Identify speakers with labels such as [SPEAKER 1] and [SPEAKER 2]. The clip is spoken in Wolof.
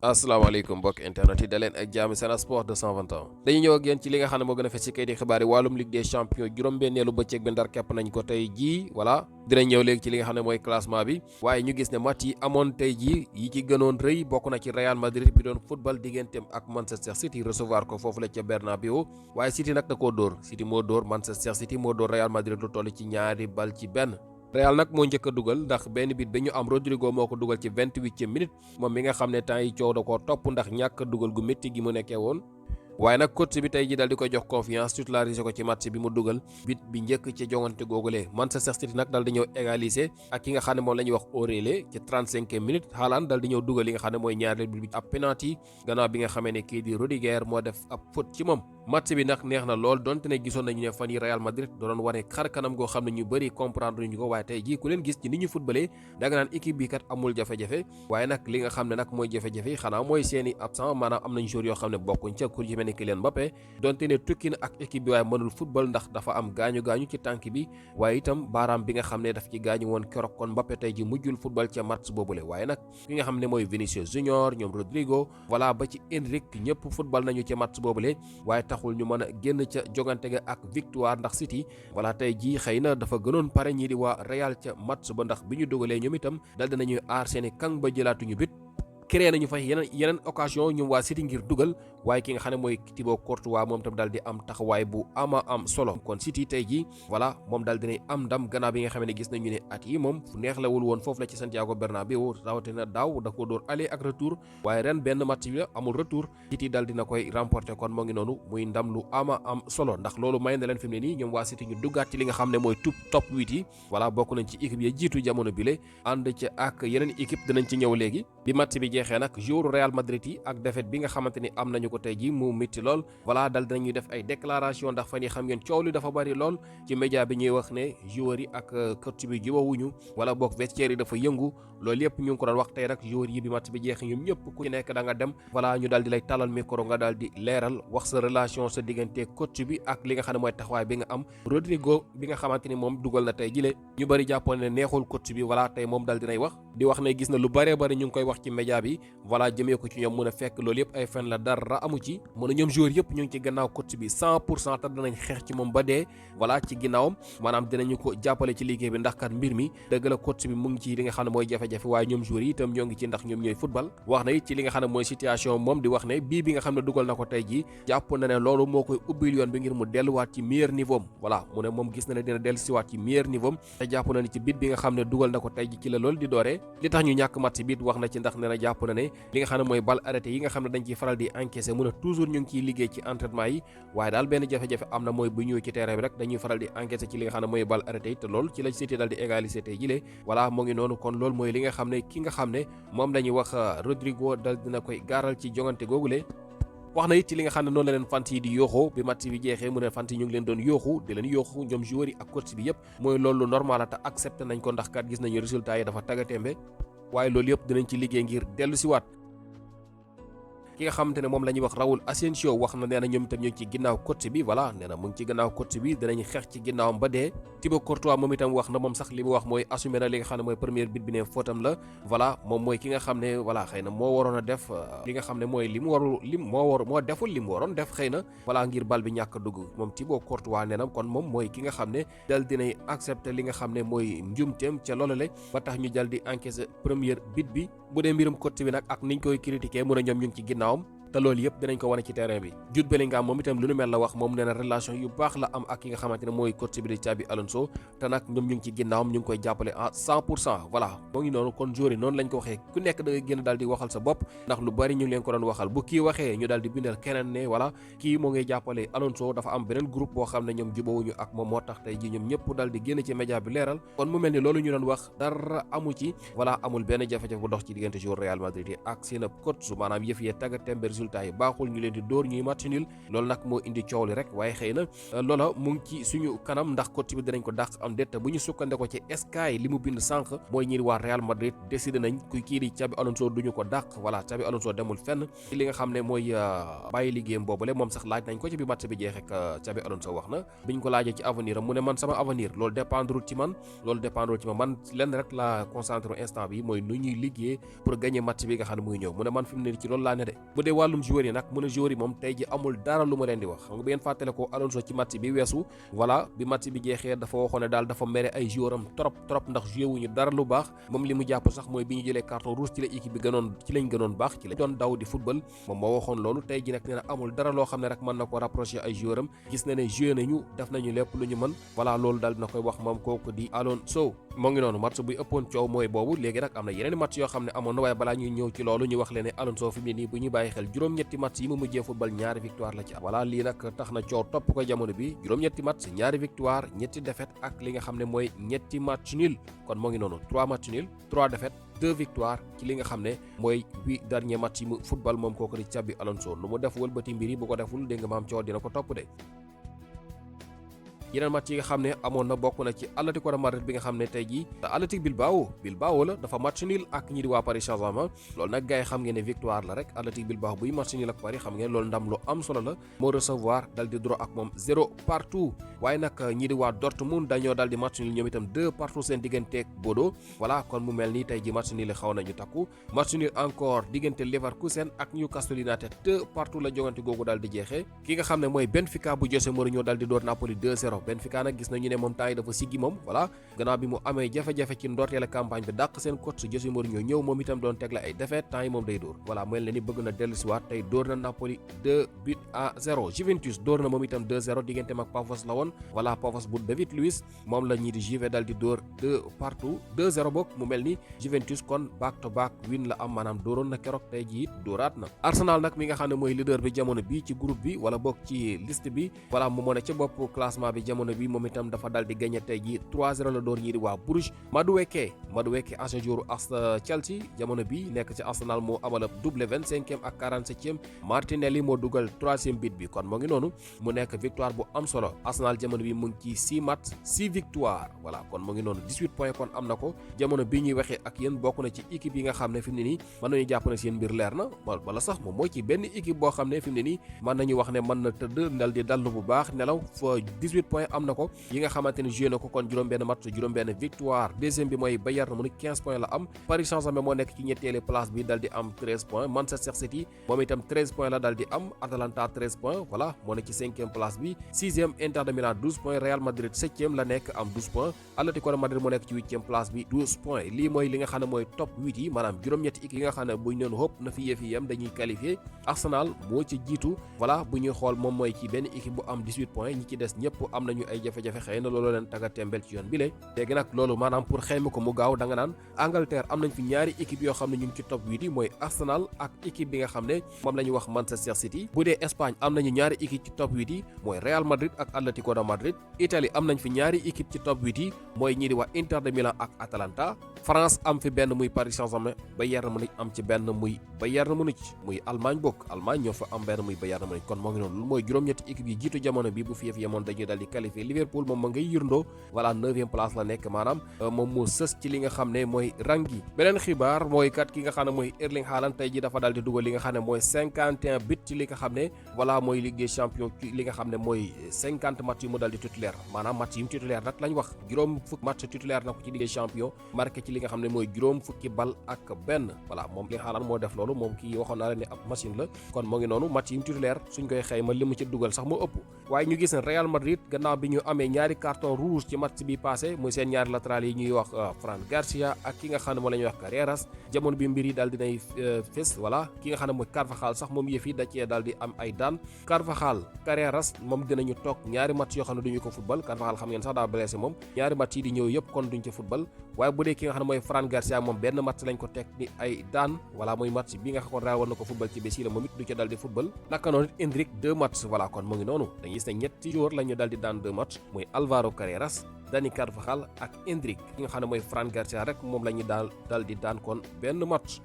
[SPEAKER 1] asalaamaaleykum mbokk internet yi daleen ak jàmm Sen Sport 221 dañu ñëw ak yéen ci li nga xam ne moo gën a fes ci kayiti xibaar yi wàllum Ligue des champions juróom-benneelu bëccëg bi ndar kepp nañ ko tey jii voilà dinañ ñëw léegi ci li nga xam ne mooy classement bi waaye ñu gis ne match yi amoon tey jii yi ci gënoon rëy bokk na ci Real Madrid bi doon football digganteem ak Manchester City recevoir ko foofu la ca Bernabeu waaye City nag da koo dóor City moo dóor Manchester City moo dóor Real Madrid lu toll ci ñaari bal ci benn Real nag moo njëkk a dugal ndax benn bit ba ñu am Rodrigo moo ko dugal ci 28e minute moom mi nga xam ne temps yi coow da koo topp ndax ñàkk a dugal gu métti gi mu nekkee woon waaye nag coach bi tey ji dal di koy jox confiance titularisé ko ci match bi mu dugal bit bi njëkk ci jongante googulee Manchester City nag dal di ñëw égaliser ak ki nga xam ne moom la ñuy wax Aurélien ci 35e minute Haaland dal di ñëw dugal li nga xam ne mooy ñaareel bi ab penalty gannaaw bi nga xamee ne kii di Rudiger moo def ab faute ci moom match bi nag neex na lool donte ne gisoon nañu ne fan yi Real Madrid doon wane xar kanam goo xam ne ñu bëri comprendre ñu ko waaye tey jii ku leen gis ci ni ñu footballé da nga naan équipe bi kat amul jafe-jafe waaye nag li nga xam ne nag mooy jafe-jafe yi xanaa mooy seeni absent maanaam am nañ joueurs yoo xam ne bokkuñ ca ku ci mel ni Kylian Mbappé donte ne tukki na ak équipe bi waaye mënul football ndax dafa am gaañu-gaañu ci tànk bi waaye itam baaraam bi nga xam ne daf ci gaañu woon keroog kon Mbappé tey ji mujjul football ca match boobule waaye nag ki nga xam ne mooy Vinicius Junior ñoom Rodrigo voilà ba ci Endrick ñëpp football nañu ca match boobule waaye taxul ñu mën a génn ca jogante ga ak victoire ndax City voilà tey jii xëy na dafa gënoon pare ñii di waa Real ca match ba ndax bi ñu dugalee ñoom itam dal dinañuy aar seeni kang ba jëlaatuñu bit créé nañu fa yeneen occasion ñoom waa City ngir dugal waaye ki nga xam ne mooy Thibaut Courtois moom tam daal di am taxawaay bu ama am solo kon City tey jii voilà moom daal dinay am ndam gannaaw bi nga xam ne gis nañu ne at yi moom fu neex lawul woon foofu la ci Santiago Bernabéu rawatina daaw da ko dóor aller ak retour waaye ren benn match bi la amul retour City daal dina koy remporter kon moo ngi noonu muy ndam lu ama am solo ndax loolu may na leen fi mu ne nii ñoom waa City ñu duggaat ci li nga xam ne mooy top 8 yi voilà bokk nañ ci équipe yi jiitu jamono bile ànd ca ak yeneen équipe dinañ ci ñëw léegi bi match bi jeexee nag joueur Real Madrid yi ak défaite bi nga xamante ni am nañu ko tey ji mu métti lool voilà dal dinañuy def ay déclaration ndax fan yi xam ngeen coow li dafa bari lool ci média bi ñuy wax ne joueurs yi ak coach bi jubawuñu wala boog vestiaire yi dafa yëngu loolu yëpp ñu ngi ko doon wax tey rek joueurs yi bi match bi jeexee ñoom ñëpp ku ci nekk da nga dem voilà ñu daal di lay talal micro nga daal di leeral wax sa relation sa diggante coach bi ak li nga xam ne mooy taxawaay bi nga am Rodrigo bi nga xamante ni moom dugal na tey jile ñu bari jàppoon ne neexul coach bi voilà tey moom daal dinay wax di wax ne gis na lu bëree bëri ñu ngi koy wax ci média bi voilà jëmee ko ci ñoom mun a fekk loolu yëpp ay fen la dara amu ci mun a ñoom joueurs yëpp ñu ngi ci gannaaw coach bi 100% te danañ xeex ci moom ba dee voilà ci ginnaawam maanaam dinañu ko jàppale ci liggéey bi ndax kat mbir mi dëgg la coach bi mu ngi ci li nga xam ne mooy jafe-jafe waaye ñoom joueurs yi itam ñoo ngi ci ndax ñoom ñooy football wax na it ci li nga xam ne mooy situation moom di wax ne bii bi nga xam ne dugal na ko tey ji jàpp na ne loolu moo koy ubbil yoon bi ngir mu delluwaat ci meilleur niveau am voilà mu ne moom gis na ne dina dellu siwaat ci meilleur niveau am te jàpp na ne ci bit bi nga xam ne dugal na ko tey ji ci la loolu di dooree li tax ñu ñàkk match bi wax na ci ndax nee na jàpp na ne li nga xam ne mooy bal arrêté yi nga xam ne dañ ciy faral di encaisser mun a toujours ñu ngi ciy liggéey ci entraînement yi waaye daal benn jafe-jafe am na mooy bu ñëwee ci terrain bi rek dañuy faral di encaisser ci li nga xam ne mooy bal arrêté yi te loolu ci la City daal di égaliser tey jilee voilà moo ngi noonu kon loolu mooy li nga xam ne ki nga xam ne moom lañuy wax Rodrigo dal dina koy gaaral ci jongante googule wax na it ci li nga xam ne noonu la leen fans yi di yooxoo bi match bi jeexee mu ne fans yi ñu ngi leen doon yooxu di leen yooxu ñoom joueurs yi ak coach bi yëpp mooy loolu normal la te accepté nañ ko ndax kat gis nañu résultat yi dafa taggatémbe waaye loolu yëpp dinañ ci liggéey ngir dellu si waat ki nga xamante ne moom la ñuy wax Raúl Asensio wax na nee na ñoom itam ñu ngi ci ginnaaw coach bi voilà nee na mu ngi ci ginnaaw coach bi dinañ xeex ci ginnaawam ba dee Thibaut Courtois moom itam wax na moom sax li mu wax mooy assumé na li nga xam ne mooy première bit bi ne footam la voilà moom mooy ki nga xam ne voilà xëy na moo waroon a def li nga xam ne mooy li mu warul moo deful li mu waroon def xëy na voilà ngir bal bi ñàkk a dugg moom Thibaut Courtois nee na kon moom mooy ki nga xam ne dal dinay accepté li nga xam ne mooy njumteem ca loolu la ba tax ñu dal di encaissé première bit bi bu dee mbirum coach bi nag ak niñ koy critiqué mun a ñoom ñu ngi ci ginnaawam te loolu yëpp dinañ ko wane ci terrain bi Jude Bellingham moom itam lu nu mel la wax moom nee na relation yu baax la am ak ki nga xamante ne mooy coach bi di Xabi Alonso te nag ñoom ñu ngi ci ginnaawam ñu ngi koy jàppale à 100% voilà moo ngi noonu kon joueurs yi noonu lañ ko waxee ku nekk da ngay génn daal di waxal sa bopp ndax lu bari ñu ngi leen ko doon waxal bu kii waxee ñu daal di bindal keneen ne voilà kii moo ngay jàppale Alonso dafa am beneen groupe boo xam ne ñoom jubawuñu ak moom moo tax tey ji ñoom ñëpp daal di génn ci média bi leeral kon mu mel ni loolu ñu doon wax dara amu ci voilà amul benn jafe-jafe bu dox ci diggante joueur Real Madrid yi ak seen coach maanaam yëf yee tagga tember résultat yi baaxul ñu leen di dóor ñuy match nul loolu nag moo indi coow li rek waaye xëy na loola mu ngi ci suñu kanam ndax coach bi dinañ ko dàq am déet bu ñu sukkandeko ci Sky li mu bind sànq mooy ñi di waa Real Madrid décidé nañ kii di Xabi Alonso duñu ko dàq voilà Xabi Alonso demul fenn li nga xam ne mooy bàyyi liggéeyam boobule moom sax laaj nañ ko ci bi match bi jeexee ak Xabi Alonso wax na biñ ko laajee ci avenir am mu ne man sama avenir loolu dépendrul ci man man lenn rek la concentré instant bi mooy nu ñuy liggéey pour gagner match bi nga xam ne muy ñëw mu ne man fi mu ne ci loolu laa ne de bu dee wàllum joueur yi nag mu ne joueur yi moom tey ji amul dara lu ma leen di wax xam nga bi ngeen fàttale ko Alonso ci match bi weesu voilà bi match bi jeexee dafa waxoon ne daal dafa mere ay joueur am trop ndax joué wuñu dara lu baax moom li mu jàpp sax mooy bi ñu jëlee carton rouge ci la équipe bi ci lañ gënoon baax ci la doon daw di football moom moo waxoon loolu tey ji nag nee na amul dara loo xam ne rek mën na ko rapproché ay joueur am gis na ne joué nañu def nañu lépp lu ñu mën voilà loolu daal dina koy wax moom kooku di Alonso moo ngi noonu match buy ëppoon coow mooy boobu léegi nag am na yeneen match yoo xam ne amoon na waaye balaa ñuy ñëw ci loolu ñu wax leen ne Alonso fi mu ne nii bu ñu bàyyi xel juróom-ñetti match yi mu mujjee football ñaari victoire la ci am voilà lii nag tax na coow topp ko jamono bi juróom-ñetti match ñaari victoire ñetti défaite ak li nga xam ne mooy ñetti match nul kon moo ngi noonu 3 match nul 3 défaite 2 victoire ci li nga xam ne mooy 8 dernier match yi mu football moom kooku di Xabi Alonso nu mu def wëlbati mbir yi bu ko deful dégg nga maam coow dina ko topp de yeneen match yi nga xam ne amoon na bokk na ci Atlético de Madrid bi nga xam ne tey jii Athletic Bilbao la dafa match nul ak ñi di waa Paris Saint-Germain loolu nag gars yi xam ngeen ne victoire la rek Athletic Bilbao buy match nul ak Paris xam ngeen loolu ndam lu am solo la moo recevoir dal di draw ak moom 0 partout waaye nag ñi di waa Dortmund dañoo dal di match nul ñoom itam 2 partout seen digganteeg Bodo voilà kon mu mel nii tey ji match nul xaw nañu takku match nul encore diggante Leverkusen ak Newcastle United 2 partout la jogante googu dal di jeexee ki nga xam ne mooy Benfica bu José Mourinho dal di door Napoli 2-0 Benfica nag gis nañu ne moom temps yi dafa siggi moom voilà gannaaw bi mu amee jafe-jafe ci ndorteelu campagne bi dàq seen coach José Mourinho ñëw moom itam doon tegle ay défaite temps yi moom day dóor voilà mel na ni bëgg na dellusiwaat tey dóor na Napoli 2-0 Juventus dóor na moom itam 2-0 digganteem ak Pavos la woon voilà Pavos bu David Luiz moom la ñii di Juve dal di dóor 2 partout 2-0 bokk mu mel ni Juventus kon back to back win la am maanaam dóoroon na keroog tey jii dóoraat na Arsenal nag mi nga xam ne mooy leader bi jamono bi ci groupe bi wala bokk ci liste bi voilà mu moo ne ca bopp classement bi jamono bi moom itam dafa dal di gagné tey ji 3-0 la door ñii di waa Bruges Madueke ancien joueur Chelsea jamono bi nekk ci Arsenal moo amal double 25e ak 47e Martinelli moo dugal 3e but bi kon moo ngi noonu mu nekk victoire bu am solo Arsenal jamono bi mu ngi ci 6 match 6 victoire voilà kon mu ngi noonu 18 points kon am na ko jamono bi ñuy waxee ak yéen bokk na ci équipe yi nga xam ne fi mu ne nii mën nañu jàpp ne seen mbir leer na wala sax moom mooy ci benn équipe boo xam ne fi mu ne nii mën nañu wax ne mën na tëdd dal di dallu bu baax nelaw fa 18 points am na ko yi nga xamante ni joué na ko kon juróom-benn match juróom-benn victoire deuxième bi mooy Bayern mu ni 15 points la am Paris Saint-Germain moo nekk ci ñetteelu place bi dal di am 13 points Manchester City moom itam 13 points la dal di am Atalanta 13 points voilà moo nekk ci 5e place bi 6e Inter de Milan 12 points Real Madrid 7e la nekk am 12 points Atlético de Madrid moo nekk ci 8e place bi 12 points lii mooy li nga xam ne mooy top 8 yi maanaam juróom-ñetti équipe yi nga xam ne buñ leen hop na fi yëf yi yem dañuy qualifié Arsenal moo ci jiitu voilà bu ñuy xool moom mooy ci benn équipe bu am 18 points ñi ci des ñëpp am nañu ay jafe-jafe xëy na loolu leen taga tembel ci yoon bi léegi nag loolu maanaam pour xayma ko mu gaaw da nga naan Angleterre am nañ fi ñaari équipe yoo xam ne ñu ngi ci top 8 yi mooy Arsenal ak équipe bi nga xam ne moom la ñuy wax Manchester City bu dee Espagne am nañu ñaari équipe ci top 8 yi mooy Real Madrid ak Atlético de Madrid Italie am nañ fi ñaari équipe ci top 8 yi mooy ñii di wax Inter de Milan ak Atalanta France am fi benn muy Paris Saint-Germain Bayern Munich am ci benn muy Bayern Munich muy Allemagne bokk Allemagne ñoo fa am benn muy Bayern Munich kon moo ngi noonu lu mooy juróom-ñetti équipe yi jiitu jamono bi bu fi yëf yemoon dañuy dal di qualifié Liverpool moom ma ngay yërndoo voilà 9e place la nekk maanaam moom moo sës ci li nga xam ne mooy rang yi beneen xibaar mooy kat ki nga xam ne mooy Erling Haaland tey ji dafa dal di dugal li nga xam ne mooy 51 but ci li nga xam ne voilà mooy Ligue des Champions ci li nga xam ne mooy 50 match yu mu dal di titulaire maanaam match yi mu titulaire nag lañ wax juróom fukk match titulaire na ko ci Ligue des Champions marqué ci li nga xam ne mooy juróom fukki bal ak benn voilà moom Erling Haaland moo def loolu moom kii waxoon naa la ne ab machine la kon moo ngi noonu match yi mu titulaire suñ koy xayma li mu ci dugal sax moo ëpp waaye ñu gis ne Real Madrid gannaaw bi ñu amee ñaari carton rouge ci match bi passé muy seen ñaari latéral yi ñuy wax Fran Garcia ak ki nga xam ne moo la ñuy wax Carreras jamono bi mbir yi daal dinay fés voilà ki nga xam ne mooy Carvajal sax moom yëf yi da cee daal di am ay daan Carvajal Carreras moom dinañu toog ñaari match yoo xam ne duñu ko football Carvajal xam ngeen sax daa blessé moom ñaari match yi di ñëw yëpp kon duñ ci football waaye bu dee ki nga xam ne mooy Fran Garcia moom benn match lañ ko teg ni ay daan voilà muy match bi nga xam ne Real war na ko football ci bés yi la moom it du ca dal di football naka noonu it Endrick 2 match voilà kon mu ngi noonu dañuy gis ne ñetti joueur la ñu dal di daan 2 match muy Alvaro Carreras Dani Carvajal ak Endrick ki nga xam ne mooy Fran Garcia rek moom la ñu dal di daan kon benn match